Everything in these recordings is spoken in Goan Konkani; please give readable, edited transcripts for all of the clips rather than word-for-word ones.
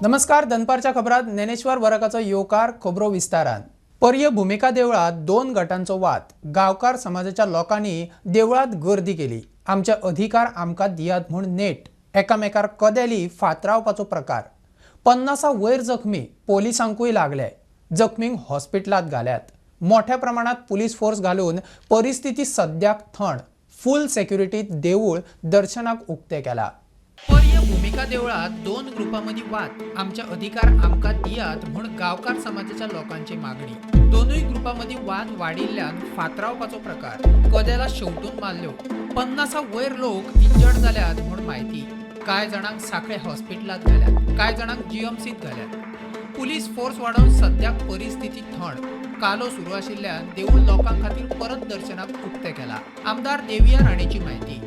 नमस्कार, दनपारच्या खबरात ज्ञानेश्वर वरकाचो येवकार. खबरो विस्तारान. पर्य भुमिका देवळात दोन गटांचो वाद. गांवकार समाजाच्या लोकांनी देवळात गर्दी केली. आमचे अधिकार आमकां दियात म्हूण नेट. एकामेकार कदेली फातरावपाचो प्रकार. 50 वयर जखमी पोलिसांकूय लागले. जखमींक हॉस्पिटलांत घाल्यात. मोठ्या प्रमाणात पुलीस फोर्स घालून परिस्थिती सद्याक थंड. फुल सेक्युरिटीत देवूळ दर्शनाक उक्ते केला. पर्य भुमिका देवळात दोन ग्रुपामदीं वाद. आमचे अधिकार आमकां दियात म्हूण गांवकार समाजाच्या लोकांची मागणी. दोनूय ग्रुपामदीं वाद वाडिल्ल्यान फातरावपाचो प्रकार. कदेला शेवटून मारल्यो. 50 वयर लोक इंजर्ड जाल्यात म्हूण म्हायती. कांय जाणांक साखळे हॉस्पिटलांत घाल्यात, कांय जाणांक जीएमसीत घाल्यात. पुलीस फोर्स वाडोवन सद्याक परिस्थिती थंड. कालो सुरू आशिल्ल्यान देवूळ लोकां खातीर परत दर्शनाक उक्तें केला. आमदार देविया राणेची म्हायती.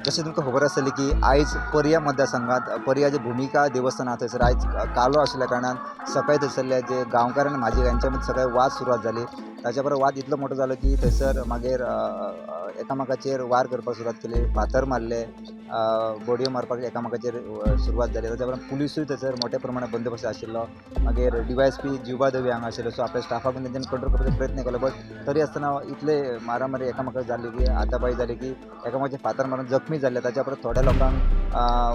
जशें तुमकां खबर आसतलें की आयज पर्या मतदारसंघात पर्या जे भुमिका देवस्थान आहा, थंयसर आयज कालो आशिल्ल्या कारणान सकाळी थंयसरले जे गांवकार आनी म्हाजी हांच्या मदीं सकाळी वाद सुरवात जाली. ताच्या बरोबर वाद इतलो मोठो जालो की थंयसर मागीर एकामेकाचेर वार करपाक सुरवात केली. फातर मारले, बडयो मारपाक एकामेकाचेर सुरवात जाली. ताच्या उपरांत पुलिसूय थंयसर मोठ्या प्रमाणात बंदोबस्त आशिल्लो. मागीर डीवायएसपी जिवबा दवे हांगा आशिल्लो. सो आपल्या स्टाफाक तेंच्यांनी कंट्रोल करपाचो प्रयत्न केलो, बट तरी आसतना इतले मारामारी एकामेकाक जाली की हातापाई जाली की एकामेकाचे फातर मारून जखमी जाल्ले. ताच्या उपरांत थोड्या लोकांक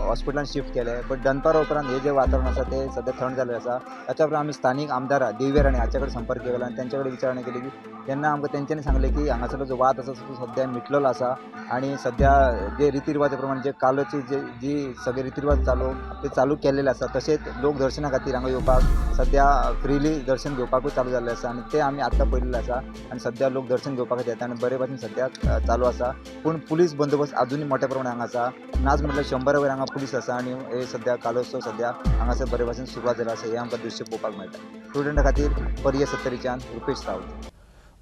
हॉस्पिटलान शिफ्ट केले. बट दनपारा उपरांत हे जे वातावरण आसा तें सद्या थंड जाल्लें आसा. ताच्या उपरांत आमी स्थानीक आमदार देविया राणे हाच्या कडेन संपर्क केलो आनी तेंच्या कडेन विचारणी केली की तेन्ना आमकां तेंच्यांनी सांगलें की हांगासरलो जो वाद आसा तो सद्या मिटलेलो आसा आनी सद्या जे रिती रिवाजा प्रमाणे जे कालोची जे जी सगळे रिती रिवाज चालू ते चालू केलेले आसा. तशेंच लोक दर्शना खातीर हांगा येवपाक सद्या फ्रिली दर्शन घेवपाकूय चालू जाल्लें आसा आनी ते आमी आत्तां पळयल्लें आसा आनी सद्या लोक दर्शन घेवपा खातीर येता आनी बरे भाशेन सद्या चालू आसा. पूण पुलीस बंदोबस्त अजुनूय मोठ्या प्रमाणात हांगा आसा. नाच म्हटल्यार 100 वयर हांगा पुलीस आसा आनी हे सद्या कालोत्सव सद्या हांगासर बरे भाशेन सुरवात जाल्या आसा, हें आमकां दृश्य पळोवपाक मेळटा. स्टुडंटा खातीर पर्ये सत्तरीच्यान रुपेश रावत.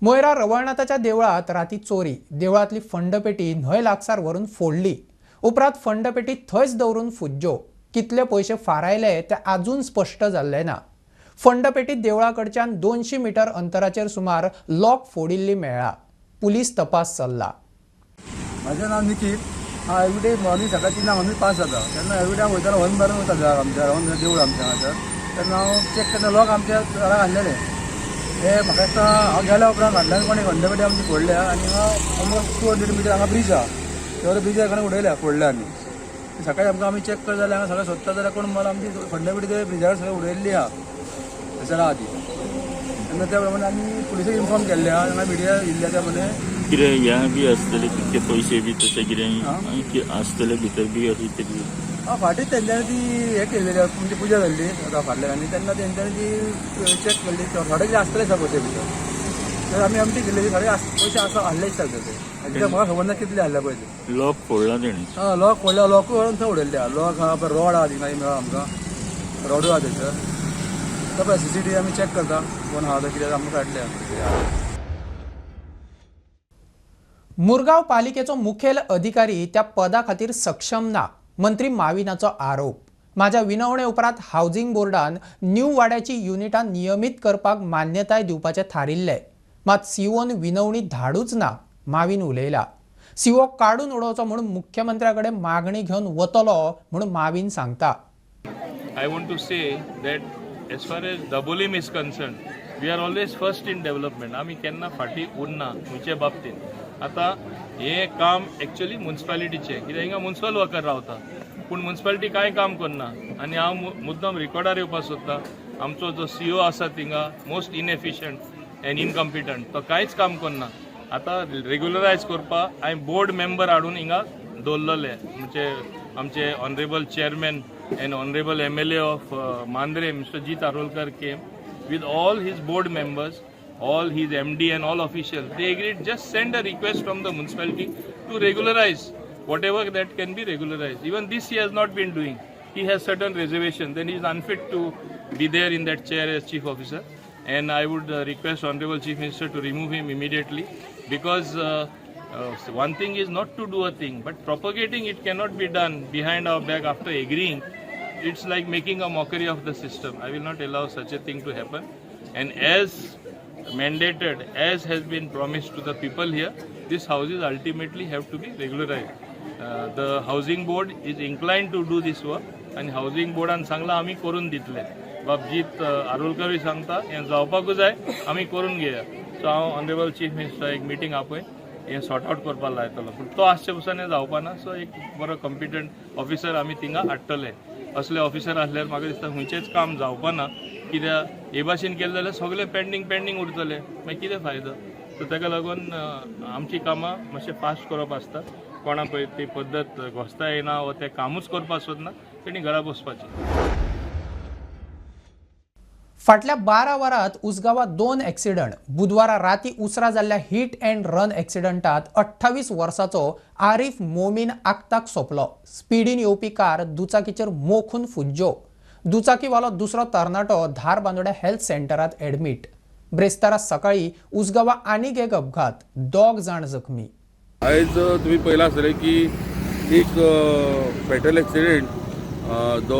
मोयरा रवळनाथाच्या देवळात राती चोरी. देवळांतली फंडपेटी न्हंय लागसार व्हरून फोडली. उपरांत फंडपेटी थंयच दवरून फुज्ज्यो. कितले पयशे फारायले ते आजून स्पश्ट जाल्ले ना. फंडपेटी देवळा कडच्यान 200 मिटर अंतराचेर सुमार लॉक फोडिल्ली मेळ्ळा. पुलीस तपास चल्ला. म्हाजें नांव निखील. हांव एवरीडे मॉर्निंग सकाळी 3 आमी पास जाता तेन्ना एवरीडे हांव वयतालो, हॉर्न मारून वता घराक आमच्या. रावन देवूळ आमच्या हांगासर. तेन्ना हांव चॅक केन्ना लॉक आमच्या घराक हाडलेले. हे म्हाका दिसता हांव गेल्या उपरांत फाटल्यान कोणी खंडपेटी आमची फोडल्या आनी हांगा ऑलमोस्ट 200 मिटर हांगा ब्रीज आहा, तेवढ्या ब्रिजार कडेन उडयल्या, फोडल्या. आमी सकाळी आमकां आमी चॅक करता जाल्यार हांगा सगळें सोदता जाल्यार कोण मला आमची खंडपेटी ते ब्रिजार सगळें उडयल्ली आहा, थंयसर आहा ती. तेन्ना त्या प्रमाणे आमी पुलिसेक इन्फॉर्म केल्ले आहा. हांगा मिडिया येयल्ल्या त्या प्रमाणे. कितें हें बी आसतलें, कितके पयशे बी तशें कितें आं? आसतलें भितर बी अशें तरी? हा, फाटीं तेंच्यांनी ती हें केलेली, म्हणजे पुजा जाल्ली आतां फाटल्यान आनी तेन्ना तेंच्यांनी ती चॅक केल्ली. थोडे कितें आसतले आसा पयशे भितर. तर आमी आमची केल्ली, थोडे पयशे आसा हाडले दिसता ते. आनी ते म्हाका खबर ना कितले हाडले पयशे. लॉक फोडला तेणें? हा, लॉक फोडल्या, लॉकूय व्हरून थंय उडयल्ले आहा. लॉक आहा, परत रॉड आहा, थिंगा मेळ्ळो आमकां, रॉडूय आहा थंयसर. तो पळय सीसीटीव्ही आमी चॅक करता कोण आहा तो कितें, आमकां कळटलें. मुरगांव पालिकेचो मुखेल अधिकारी त्या पदा खातीर सक्षम ना, मंत्री माविनाचो आरोप. माझ्या विनवणे उपरांत हावजिंग बोर्डान न्यू वाड्याची युनिटां नियमीत करपाक मान्यताय दिवपाचें थारिल्लें. मात सीओन विनवणी धाडूच ना, माविन उलयला. सीओ काडून उडोवचो म्हूण मुख्यमंत्र्या कडेन मागणी घेवन वतलो म्हूण माविन सांगता. I want to say that as far as Dabolim is concerned, we are always first in development. आमी केन्ना फाटीं उरना खंयचे बाबतींत. आतां हें काम एक्चुअली मुन्सिपालिटीचें, कित्याक हिंगा मुन्सिपल वर्कर रावता, पूण मुन्सिपालिटी कांय काम करना. आनी हांव मुद्दम रिकॉर्डार येवपाक सोदता, आमचो जो सीओ आसा थिंगा मोस्ट इनएफिशंट एंड इनकम्पिटंट, तो कांयच काम करना. आतां रेगुलरायज करपाक हांवें बोर्ड मेंबर हाडून हिंगा दवरलेले, म्हणजे आमचे honourable chairman and honourable MLA of Mandrem, Mr. Jeet Arolkar, came with all his board members, all his MD and all officials. They agreed, just send a request from the municipality to regularize whatever that can be regularized. Even this he has not been doing. He has certain reservation. Then he is unfit to be there in that chair as chief officer. And I would request Honorable Chief Minister to remove him immediately because one thing is not to do a thing, but propagating it cannot be done behind our back after agreeing. It's like making a mockery of the system. I will not allow such a thing to happen. And as mandated, as has been promised to the people here, these houses ultimately have to be regularized. The housing board is inclined to do this work. आनी हावजींग बोर्डान सांगलां आमी करून दितले. बाब जीत आरोलकरूय सांगता हें जावपाकूच जाय, आमी करून घेया. सो हांव ऑनरेबल चीफ मिनिस्टर एक मिटींग आपय हें सॉर्ट आवट करपाक लायतलो, पूण तो आसचे पसून हें जावपा ना. सो एक बरो कॉम्पिटंट ऑफिसर आमी थिंगा हाडटले. असले ऑफिसर आसल्यार म्हाका दिसता खंयचेंच काम जावपा ना, कित्याक हे भाशेन केलें जाल्यार सगळें पेंडींग पेंडींग उरतलें, मागीर कितें फायदो? सो ताका लागून आमची कामां मातशें फास्ट करप आसता. कोणा पळय ती पद्दत घोस्ता येना वा तें कामूच करपाक सोदना तेणी घरा बसपाचें. फाटल्या 12 वरांत उसगांवां 2 एक्सिडंट. बुधवारा राती उसरा जाल्ल्या हिट अँड रन एक्सिडंटात 28 वर्साचो आरिफ मोमीन आक्ताक सोंपलो. स्पिडीन येवपी कार दुचाकीचेर मोखून फुज्जो. दुचाकीवालो दुसरो तरणाटो धारबांदोड्या हेल्थ सेंटरात एडमीट. ब्रेस्तारा सकाळी उसगांवां आनीक एक अपघात, 2 जाण जखमी. आयज तुम्ही पळयलां आसतलें की एक फेटल एक्सिडेंट जो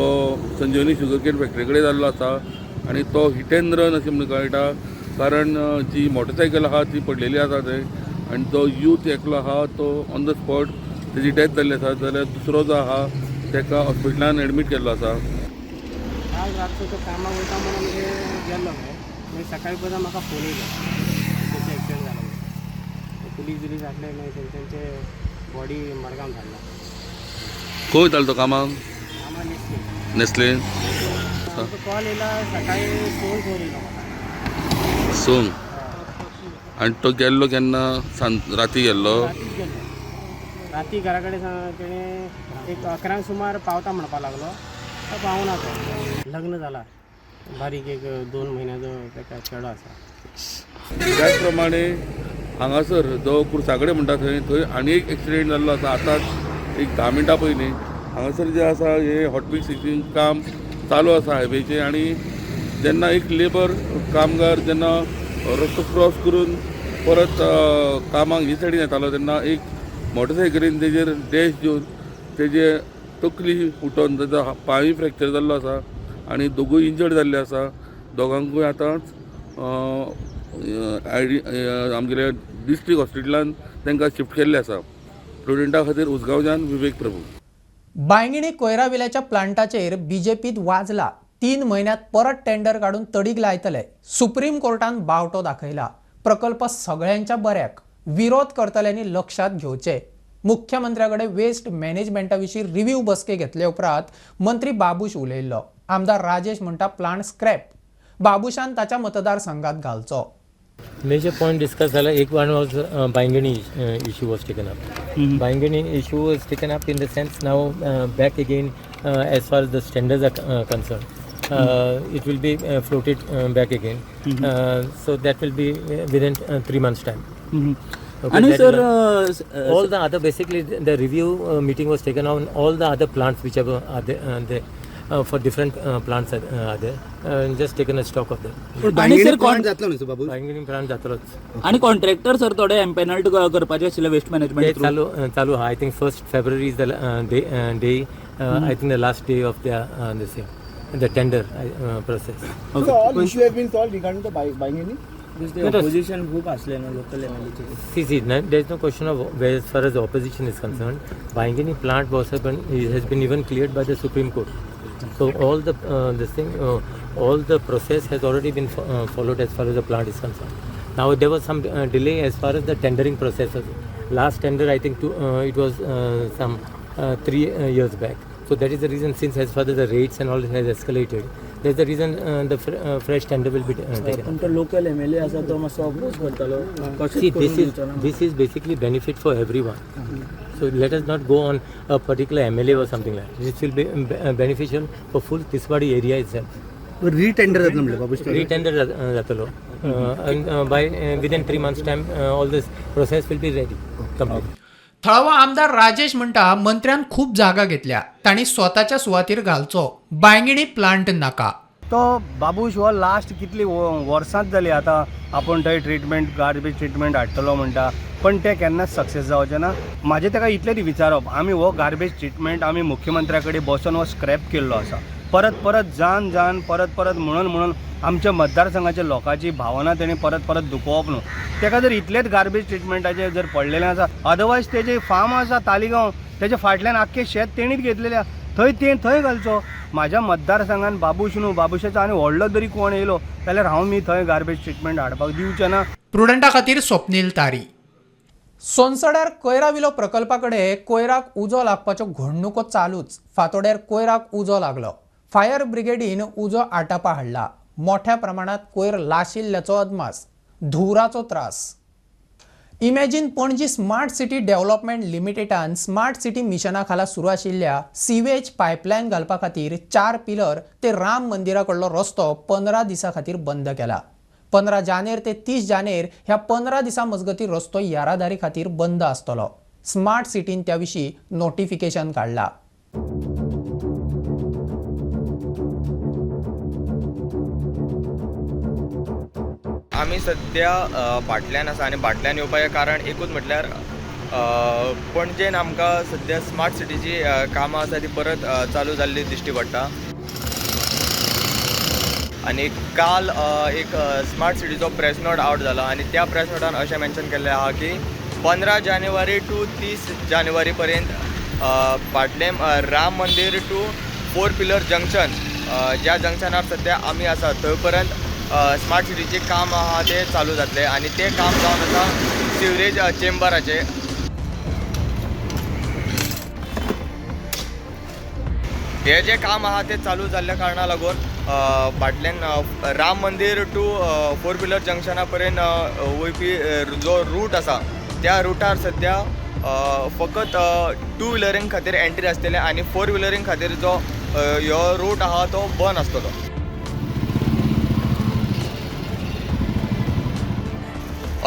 संजीवनी शुगरकेन फॅक्टरी कडेन जाल्लो आसा आनी तो हिट एंड रन अशें म्हणून कळटा, कारण जी मोटरसायकल आहा ती पडलेली आसा थंय आनी तो यूथ एकलो आहा तो ऑन the spot तेजी डेथ जाल्ली आसा, जाल्यार दुसरो जो आहा तेका हॉस्पिटलान एडमीट केल्लो आसा. काल रातचो तो कामाक वयता म्हणून गेल्लो खंय, मागीर सकाळी पळयता म्हाका फोन येयलो तेचो एक्सिडंट जाला म्हणून. पुलीस बिलीस आसले, मागीर तेंचे बॉडी मडगांव धाडला. खंय वयतालो तो कामाक? कामाक नेसली. नेसले. कॉल येयला सकाळी 6 फोन येयलो म्हाका. 6. आनी तो गेल्लो केन्ना? राती गेल्लो? रातीच गेल्लो. राती घरा कडेन तेणें एक 11 सुमार पावता म्हणपाक लागलो, तो पावना. तो लग्न जाला, बारीक एक 2 म्हयन्याचो ताका चेडो आसा. त्याच प्रमाणे हांगासर जो कुर्सा कडेन म्हणटा थंय थंय आनी एक एक्सिडेंट जाल्लो आसा. आतांच एक 10 मिनटां पयलीं हांगासर जें आसा हें हॉटमिक्सिंग काम चालू आसा हायवेचें, आनी जेन्ना एक लेबर कामगार जेन्ना रस्तो क्रॉस करून परत कामाक ही सायडीन येतालो तेन्ना एक मोटरसायकलीन तेजेर डॅश दिवन तेजे तकली फुटोन तेजो पांयूय फ्रॅक्चर जाल्लो आसा आनी दोगूय इंजर्ड जाल्ले आसा. दोगांकूय आतांच आमगेले डिस्ट्रिक्ट हॉस्पिटलान तांकां शिफ्ट केल्ले आसा. प्रुडंटा खातीर उसगांवच्यान विवेक प्रभू. बांयगिणी कोयराविल्याच्या प्लांटाचेर बीजेपीत वाजला. 3 म्हयन्यांत परत टेंडर काडून तडीक लायतले. सुप्रीम कोर्टान बावटो दाखयला. प्रकल्प सगळ्यांच्या बऱ्याक, विरोध करतल्यांनी लक्षात घेवचे. मुख्यमंत्र्या कडेन वेस्ट मॅनेजमेंटा विशीं रिव्यू बसके घेतले उपरांत मंत्री बाबूश उलयल्लो. आमदार राजेश म्हणटा प्लांट स्क्रॅप, बाबूशान ताच्या मतदारसंघात घालचो. मेजर पॉइंट डिस्कस झाला. एक one was Bainguinim issue was taken up. Bainguinim issue was taken up in the sense now back again as far as the standards are concerned, it will be floated back again. So that will be within 3 months time. आणि sir, all the other, basically the review meeting was taken on all the other plants which are there, for different plants are there, just taken a stock of them. आणि सर बांयगिणी प्लांट जातलोच. आणि कॉन्ट्रॅक्टर सर थोडे एम्पॅनल्ड करपाचे आशिल्ले वेस्ट मॅनेजमेंट ते चालू चालू आहा. I think 1 February is the day, I think the last day of the this thing, the tender process. All issue have been solved regarding the Bainguinim? Opposition खूप असले ना local एमएलएचे. See, see, no, there is no question of where, as far as the opposition is concerned. Bainguinim plant was has been even cleared by the Supreme Court. So all the this thing, all the process has already been followed as far as the plant is concerned. Now there was some delay as far as the tendering process was. Last tender, I think, it was some 3 years back. So that is the reason, since as far as the rates and all has escalated, that's the reason the fresh tender will be taken. पण तो लोकल एमएलए आसा तो मातसो अपोज करतालो. See, this is basically benefit for everyone. So let us not go on a particular MLA or something like that. This will be beneficial for full Tiswadi area itself. Retender जातलो म्हणलें बाबूश? Retender जातलो, and by within 3 months time all this process will be ready, complete. थळावो आमदार राजेश म्हणटा मंत्र्यान खूब जागा घेतल्या, तांणी स्वताच्या सुवातीर घालचो, बांयगिणी प्लांट नाका. तो बाबूश हो लास्ट कितली वर्सांच जाली आतां आपूण थंय ट्रिटमेंट गार्बेज ट्रिटमेंट हाडटलो म्हणटा, पण तें केन्नाच सक्सेस जावचें ना. म्हाजें ताका इतलेंच विचारप, आमी हो गार्बेज ट्रिटमेंट आमी मुख्यमंत्र्या कडेन बसून हो स्क्रॅप केल्लो आसा. परत परत जान जान परत परत म्हणून म्हणून आमच्या मतदारसंघाच्या लोकांची भावना तेणी परत परत दुखोवप न्हू. ताका जर इतलेंच गार्बेज ट्रिटमेंटाचें जर पडलेलें आसा, अदरवायज तेजें फार्म आसा तालिगांव, तेजे फाटल्यान आख्खें शेत तेणीच घेतलेलें आसा. थंय तें थंय घालचो. म्हाज्या मतदारसंघान बाबूश न्हू, बाबूशाचो आनी व्हडलो जरी कोण येयलो जाल्यार हांव मी थंय गार्बेज ट्रिटमेंट हाडपाक दिवचें ना. प्रुडंटा खातीर स्वप्नील तारी. सोनसड्यार कोयरा विलो प्रकल्पा कडेन कोयराक उजो लागपाच्यो घडणुको चालूच. फातोड्डेर कोयराक उजो लागलो. फायर ब्रिगेडीन उजो आटापा हाडला. मोठ्या प्रमाणात कोयर लाशिल्ल्याचो अदमास. धुंवराचो त्रास. Imagine Panaji smart city development लिमिटेडान स्मार्ट सिटी मिशना खाला सुरू आशिल्ल्या सिवेज पायपलायन घालपा खातीर चार पिलर ते राम मंदिरा कडलो रस्तो 15 दिसां खातीर बंद केला. 15 जानेर ते 30 जानेर ह्या 15 दिसां मजगतीं रस्तो येरादारी खातीर बंद आसतलो. स्मार्ट सिटीन त्या विशीं नोटिफिकेशन काडला. आमी सद्या भाटल्यान आसा आनी भाटल्यान येवपाचें कारण एकूच म्हटल्यार पणजेन आमकां सद्या स्मार्ट सिटीची कामां आसा ती परत चालू जाल्ली दिश्टी पडटा. आनी काल एक स्मार्ट सिटीचो प्रेस नोट आवट जाला आनी त्या प्रेस नोटान अशें मेन्शन केल्लें आहा की 15 जानेवारी टू 30 जानेवारी पर्यंत भाटलेम राम मंदीर टू 4 पिलर जंक्शन, ज्या जंक्शनार सद्या आमी आसा थंय पर्यंत स्मार्ट सिटीचें काम आहा तें चालू जातलें. आनी तें काम जावन आसा सिवरेज चेंबराचें. हें जें काम आहा तें चालू जाल्ल्या कारणा लागून भाटल्यान राम मंदीर टू 4 पिलर जंक्शना पर्यंत वयपी जो रूट आसा त्या रुटार सद्या फकत 2 व्हिलरींग खातीर एंट्री आसतली आनी 4 व्हिलरींग खातीर जो ह्यो रूट आहा तो बंद आसतलो.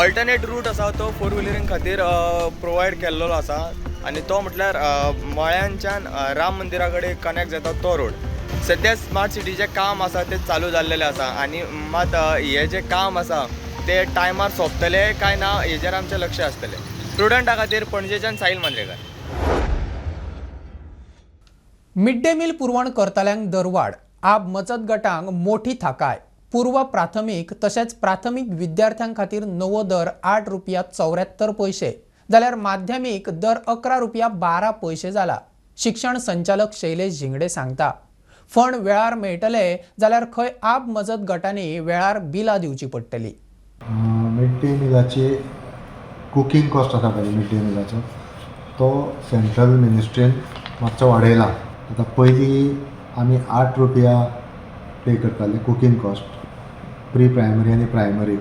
अल्टरनेट रूट आसा तो 4 व्हिलरींग खातीर प्रोवायड केल्लो आसा आनी तो म्हटल्यार मळ्यांच्यान राम मंदिरा कडेन कनेक्ट जाता तो रोड. सद्या स्मार्ट सिटीचें काम आसा तें चालू जाल्लेलें आसा आनी मात हें जें काम आसा तें टायमार सोंपतलें काय ना हेजेर आमचें लक्ष आसतलें. स्टुडंटा खातीर पणजेच्यान Sahil Mandrekar. Mid day meal पुरवण करतल्यांक दरवाड. आप मजत गटांक मोठी थाकाय. पूर्व प्राथमीक तशेंच प्राथमीक विद्यार्थ्यां खातीर नवो दर 8 रुपया 74 पयशे जाल्यार माध्यमीक दर 11 रुपया 12 पयशे जाला. शिक्षण संचालक शैलेश झिंगडे सांगता फंड वेळार मेळटले जाल्यार खंय आप मजत गटांनी वेळार बिलां दिवची पडटली. मिड डे मिलाची कुकींग कॉस्ट आसा पळय मिड डे मिलाचो तो सेंट्रल मिनिस्ट्रीन मातसो वाडयला. आतां पयलीं आमी 8 रुपया पे करताले कुकींग कॉस्ट प्री प्रायमरी आनी प्रायमरीक,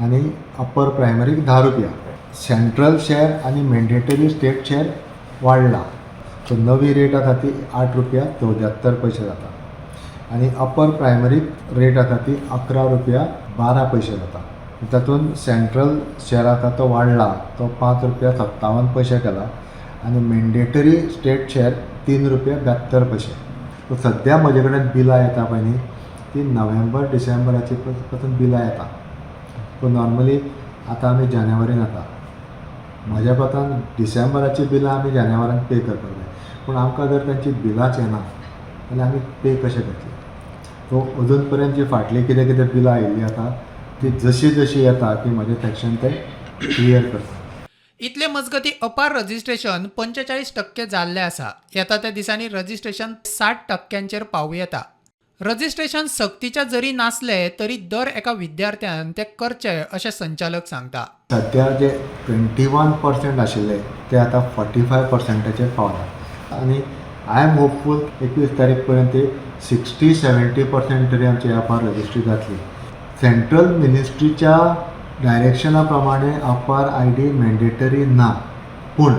आनी अप्पर प्रायमरीक 10 रुपया. सेंट्रल शेअर आनी मॅन्डेटरी स्टेट शेअर वाडला. सो नवी रेट आसा ती 8 रुपया 74 पयशे जाता आनी अप्पर प्रायमरीक रेट आसा ती 11 रुपया 12 पयशे जाता. तातूंत सेंट्रल शेअर आसा तो वाडला, तो 5 रुपया 57 पयशे केला आनी मॅन्डेटरी स्टेट शेअर 3 रुपया 72 पयशे. सो सद्या म्हजे कडेन बिलां येता पळय न्ही ती नोव्हेंबर डिसेंबराची पासून बिलां येता. सो नॉर्मली आतां आमी जानेवारीन येता, म्हज्या कोतान डिसेंबराची बिलां आमी जानेवारान पे करपाक जाय, पूण आमकां जर तांची बिलांच येना जाल्यार आमी पे कशें करतले? सो अजून पर्यंत जी फाटली कितें कितें बिलां आयिल्लीं आसा ती जशी जशी येता की म्हजें सेक्शन तें क्लियर करता. इतले मजगती अपार रजिस्ट्रेशन 45% जाल्लें आसा. येता त्या दिसांनी रजिस्ट्रेशन 60% पावूं येता. रजिस्ट्रेशन सक्तीच्या जरी नासलें तरी दर एका विद्यार्थ्यान तें करचें अशें संचालक सांगता. सद्या जे 21% आशिल्ले ते आतां 45%चेर पावला आनी I am hopeful 21 तारीख पर्यंत 60-70% तरी आमची अपार रजिस्ट्री जातली. सेंट्रल मिनिस्ट्रीच्या डायरेक्शना प्रमाणे अपार आयडी मॅन्डेटरी ना, पूण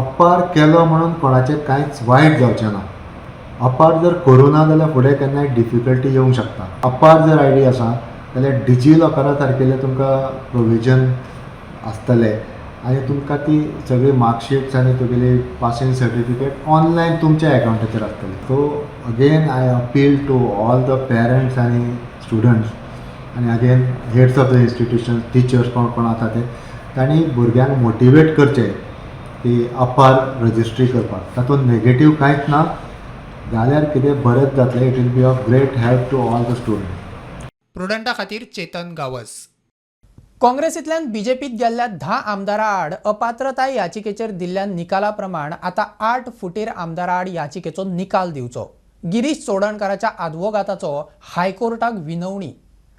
अपार केलो म्हणून कोणाचें कांयच वायट जावचें ना. अपार जर करूं ना जाल्यार फुडें केन्नाय डिफिकल्टी येवंक शकता. अपार जर आयडी आसा जाल्यार डिजी लॉकरा सारकेले तुमकां प्रोविजन आसतले आनी तुमकां ती सगळी मार्कशीट्स आनी तुगेली पासींग सर्टिफिकेट ऑनलायन तुमच्या एकावंटाचेर आसतली. So again I appeal to all the parents आनी स्टुडंट्स आनी again heads of the institution, teachers कोण कोण आसा ते तांणी भुरग्यांक मोटिवेट करचें की अपार रजिस्ट्री करपाक. तातूंत नेगेटीव कांयच ना, जाल्यार कितें बरेंच जातलें. It will be of great help to all the students. प्रुडंटा खातीर चेतन गावस. काँग्रेसींतल्यान बीजेपीत गेल्ल्या 10 आमदारां आड अपात्रताय याचिकेचेर दिल्ल्या निकाला प्रमाण आतां 8 फुटीर आमदारां आड याचिकेचो निकाल दिवचो. गिरीश चोडणकाराच्या आदवोगाताचो हायकोर्टाक विनवणी.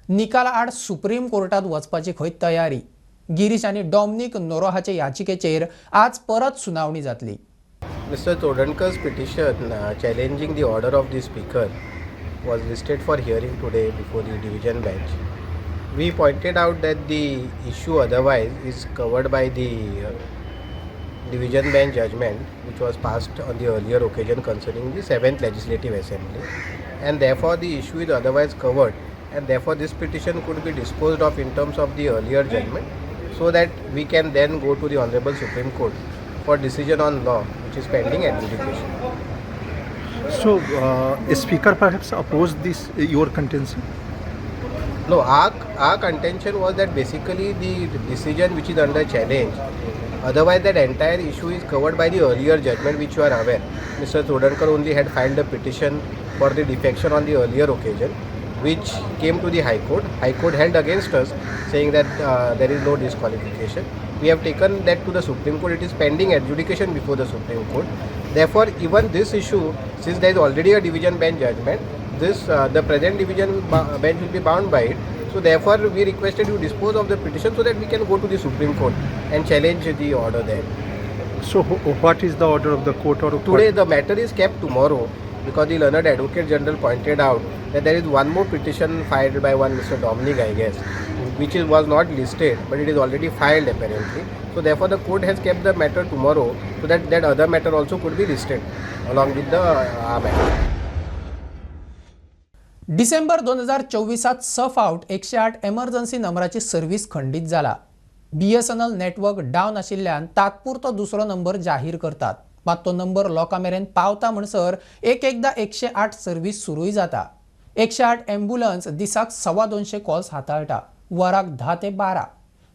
निकाला आड सुप्रीम कोर्टात वचपाची खंय तयारी. गिरीश आनी डॉमनिक नोरोहाचे याचिकेचेर आज परत सुनावणी जातली. Mr. Chodankar's petition challenging the order of the Speaker was listed for hearing today before the division bench. We pointed out that the issue otherwise is covered by the division bench judgment which was passed on the earlier occasion concerning the 7th Legislative Assembly, and therefore the issue is otherwise covered, and therefore this petition could be disposed of in terms of the earlier judgment, so that we can then go to the Honorable Supreme Court for decision on law which is pending adjudication. So, Speaker perhaps opposed this your contention? No, our contention was that basically the decision which is under challenge, otherwise that entire issue is covered by the earlier judgment which you are aware. Mr. Chodankar only had filed a petition for the defection on the earlier occasion, which came to the High Court. High Court held against us, saying that there is no disqualification. We have taken that to the Supreme Court. It is pending adjudication before the Supreme Court. Therefore, even this issue, since there is already a division bench judgment, this the present division bench will be bound by it. So therefore, we requested you dispose of the petition so that we can go to the Supreme Court and challenge the order there. So what is the order of the court? Or today the matter is kept tomorrow, because the learned Advocate General pointed out that there is one more petition filed by one Mr. Dominic, I guess, which was not listed, but it is already filed apparently. So therefore the court has kept the matter tomorrow so that that other matter also could be listed along with the matter. December 2024 स फावट 108 एमर्जन्सी नंबराची सर्व्हिस खंडीत जाला. BSNL network down आशिल्ल्यान तात्पुरतो दुसरो नंबर जाहीर करतात, मात तो नंबर लोकां मेरेन पावता म्हणसर एक एकदा 108 सर्व्हिस सुरूय जाता. 108 एम्ब्युलन्स दिसाक 225 कॉल्स हाताळटा, वराक 10 ते 12.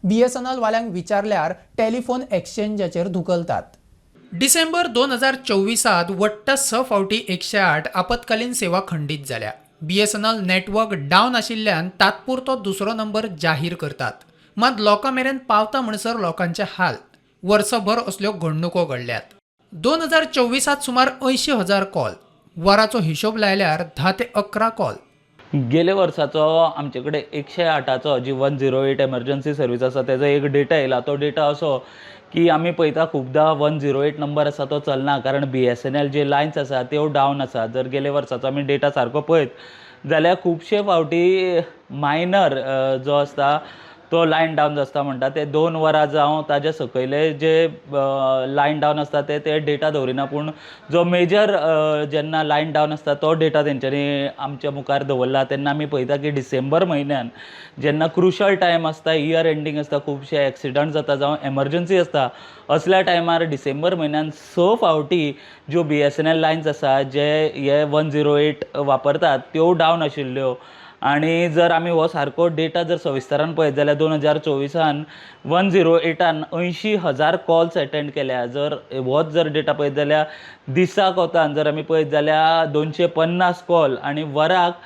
BSNL वाल्यांक विचारल्यार टेलिफोन एक्सचेंजाचेर धुकलतात. डिसेंबर 2024 वट्ट 6 फावटी 108 आपत्कालीन सेवा खंडीत जाल्या. BSNL network down आशिल्ल्यान तात्पुरतो दुसरो नंबर जाहीर करतात, मात लोकां मेरेन पावता म्हणसर लोकांचे हाल. वर्सभर असल्यो घडणुको घडल्यात. 2024 सुमार 80,000 कॉल, वराचो हिशोब लायल्यार 10 ते 11 कॉल. गेल्या वर्साचो आमचे कडेन 108चो जी 108 एमर्जन्सी सर्वीस आसा तेजो एक डेटा येयला. तो डेटा असो की आमी पळयता खुबदां 108 नंबर आसा तो चलना, कारण BSNL जे लायन्स आसा त्यो डावन आसा. जर गेल्या वर्साचो आमी डेटा सारको पळयत जाल्यार खुबशे फावटी मायनर जो आसता तो लायन डावन आसता म्हणटा ते 2 वरां जावं ताज्या सकयले जे लायन डावन आसता ते ते डेटा दवरिना, पूण जो मेजर जेन्ना लायन डावन आसता तो डेटा तेंच्यांनी आमच्या मुखार दवरला. तेन्ना आमी पळयता की डिसेंबर म्हयन्यान जेन्ना क्रुशल टायम आसता, इयर एंडींग आसता, खुबशे एक्सिडंट जाता जावं एमर्जन्सी आसता, असल्या टायमार डिसेंबर म्हयन्यान 6 फावटी ज्यो BSNL lines आसा जे हे 108 वापरतात त्यो डावन आशिल्ल्यो. आनी जर आमी हो सारको डेटा जर सविस्तारान पळयत जाल्यार 2024 108 80,000 कॉल्स एटेंड केल्या. जर होच जर डेटा पळयत जाल्यार दिसाक वतान जर आमी पळयत जाल्यार 250 कॉल आनी वराक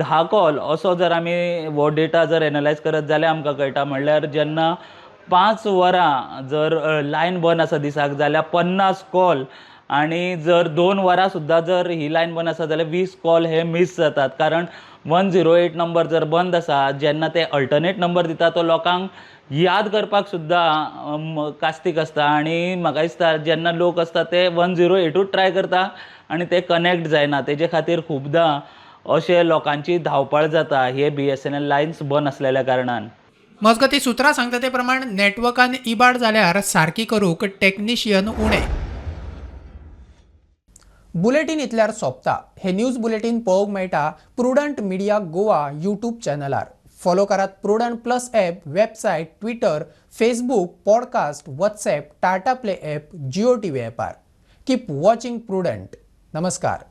10 कॉल असो जर आमी हो डेटा जर एनलायज करत जाल्यार आमकां कळटा. म्हणल्यार जेन्ना 5 वरां जर लायन बंद आसा दिसाक जाल्यार 50 कॉल, आनी जर 2 वरां सुद्दां जर ही लायन बंद आसा जाल्यार 20 कॉल हे मीस जातात. कारण 108 नंबर जर बंद आसा जेन्ना ते अल्टरनेट नंबर दिता तो लोकांक याद करपाक सुद्दां कास्तीक आसता. आनी म्हाका दिसता जेन्ना लोक आसता ते 108ूच ट्राय करता आनी ते कनेक्ट जायना. तेजे खातीर खुबदां अशे लोकांची धांवपळ जाता हे BSNL lines बंद आसलेल्या कारणान. मजगती सुत्रां सांगता ते प्रमाण नेटवर्कान इबाड जाल्यार सारकी करूंक टॅक्निशियन उणे. बुलेटीन इतल्यार सोंपता. हे न्यूज बुलेटीन पळोवंक मेळटा प्रुडंट मिडिया गोवा यूट्यूब चॅनलार. फॉलो करात Prudent plus app, website, Twitter, Facebook, podcast, WhatsApp, Tata Play app, Jio TV ॲपार. Keep watching prudent. नमस्कार.